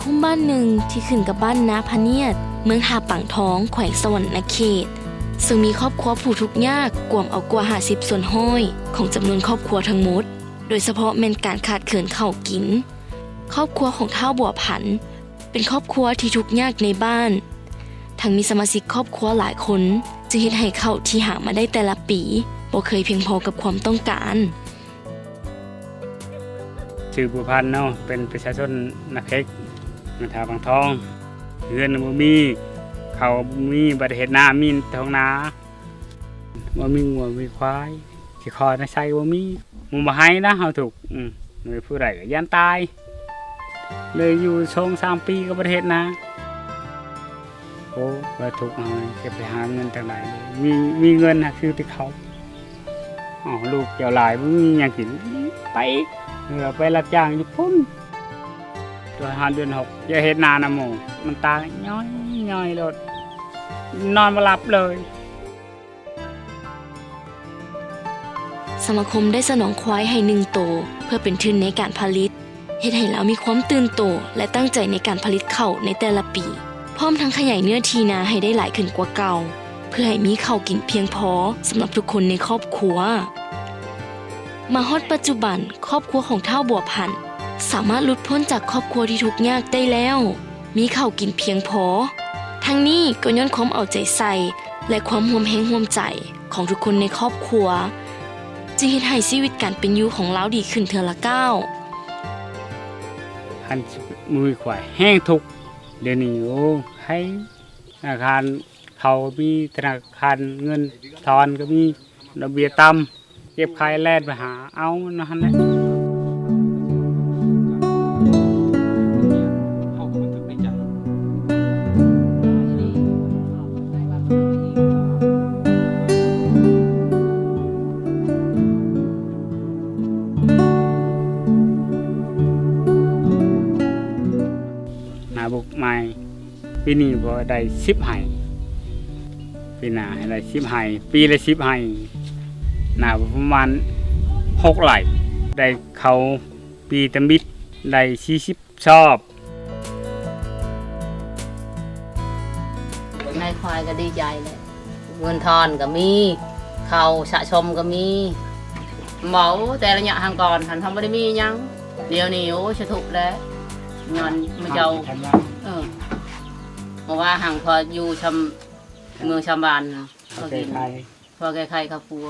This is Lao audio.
ກຸ່ມບ້ານໜຶ່ງທີ່ຂຶ້ນກັບບ້ານນາພະນຽດ ເມືອງທ່າປາງທອງ ແຂວງສະຫວັນນະເຂດ, ເຊິ່ງມີຄອບຄົວຜູ້ທຸກຍາກກວມເອົາກວ່າຫ້າສິບສ່ວນຮ້ອຍຂອງຈຳນວນຄອບຄົວທັງໝົດ, ໂດຍສະເພາະແມ່ນການຂາດເຂີນເຂົ້າກິນ. ຄອບຄົວຂອງທ້າວບົວພັນ ເປັນຄອບຄົວທີ່ທຸກຍາກໃນບ້ານ, ທັງມີສະມາຊິກຄອບຄົວຫຼາຍຄົນ, ຈຶ່ງເຮັດໃຫ້ເຂົ້າທີ່ຫາມາໄດ້ແຕ່ລະປີບໍ່ເຄີຍພຽງພໍກັບຄວາມຕ້ອງການ. ຊື່ບົວພັນເນາະ, ເປັນປະຊາຊົນນາເພັກ ເມືອງທ່າປາງທອງ. ເຮືອນບໍ່ມີ, ເຂົ້າບໍ່ມີ, ບໍ່ໄດ້ເຮັດນາ, ມີແຕ່ທົ່ງນາ, ບໍ່ມີງົວມີຄວາຍ. ຊິຂໍແນວໃຊ້ບໍ່ມີ, ໝູ່ບໍ່ໃຫ້ນະ ເຮົາທຸກ. ອືມ ມີຜູ້ໃດກໍຢ້ານຕາຍ, ເລີຍຢູ່ສອງສາມປີກໍບໍ່ໄດ້ເຮັດນາ. ໂອ້ ວ່າທຸກເຮົາ ຈະໄປຫາເງິນທາງໃດ? ມີ ມີເງິນຫາຊື້ແຕ່ເຂົ້າ. ອ້າວ ລູກເຈົ້າຫຼາຍ ບໍ່ມີຫຍັງກິນ, ໄປອີກ, ເອີ ໄປຮັບຈ້າງຢູ່ພຸ້ນ. ເດືອນຫ້າ ເດືອນຫົກ ຈະເຮັດນານຳໝູ່, ນ້ຳຕາຍ້ອຍໆໂລດ, ນອນບໍ່ຫຼັບເລີຍ. ສະມາຄົມໄດ້ສະໜອງຄວາຍໃຫ້ໜຶ່ງໂຕ ເພື່ອເປັນທຶນໃນການຜະລິດ, ເຮັດໃຫ້ລາວມີຄວາມຕື່ນໂຕ ແລະ ຕັ້ງໃຈໃນການຜະລິດເຂົ້າໃນແຕ່ລະປີ, ພ້ອມທັງຂະຫຍາຍເນື້ອທີ່ນາໃຫ້ໄດ້ຫຼາຍຂຶ້ນກວ່າເກົ່າ, ເພື່ອໃຫ້ມີເຂົ້າກິນພຽງພໍສຳລັບທຸກຄົນໃນຄອບຄົວ. ມາຮອດປັດຈຸບັນ, ຄອບຄົວຂອງທ້າວບົວພັນ ສາມາດຫຼຸດພົ້ນຈາກຄອບຄົວທີ່ທຸກຍາກໄດ້ແລ້ວ, ມີເຂົ້າກິນພຽງພໍ. ທັງນີ້ກໍຍ້ອນຄວາມເອົາໃຈໃສ່ ແລະ ຄວາມຮ່ວມແຮງຮ່ວມໃຈຂອງທຸກຄົນໃນຄອບຄົວ, ຈຶ່ງເຮັດໃຫ້ຊີວິດການເປັນຢູ່ຂອງລາວດີຂຶ້ນເທື່ອລະກ້າວ. ຄັນບໍ່ມີຂ້ອຍແຮງທຸກ, ດຽວນີ້ ໂອ້ ໃຫ້ທະນາຄານເຂົ້າມີ, ທະນາຄານເງິນທອນກໍມີ, ດອກເບ້ຍຕ່ຳ. ເຈັບໄຂ້ແລ່ນໄປຫາເອົານັ້ນແຫຼະ. ນາບຸກໃໝ່. ປີນີ້ກໍໄດ້ສິບໄຮ່, ປີໜ້າໃຫ້ໄດ້ສິບໄຮ່, ປີລະສິບໄຮ່, ໜ້າປະມານຫົກໄຮ່. ໄດ້ເຂົ້າປີຕຳອິດໄດ້ສີ່ສິບຊອບ. ນາຍຄວາຍກໍດີໃຈແຫຼະ, ເງິນທອນກໍມີ, ເຂົ້າສະສົມກໍມີ. ເວົ້າແຕ່ໄລຍະຫາງກ່ອນຫັ້ນ ເຮົາບໍ່ໄດ້ມີຫຍັງ, ດຽວນີ້ ໂອ້ ສະທຸກແລ້ວ ຍ້ອນໝູ່ເຈົ້າ. ເອີ ເພາະວ່າຫາງພໍຢູ່ຊຳ ເມືອງຊຳບ້ານ ພໍແກ້ໄຂ ພໍແກ້ໄຂຄອບຄົວ.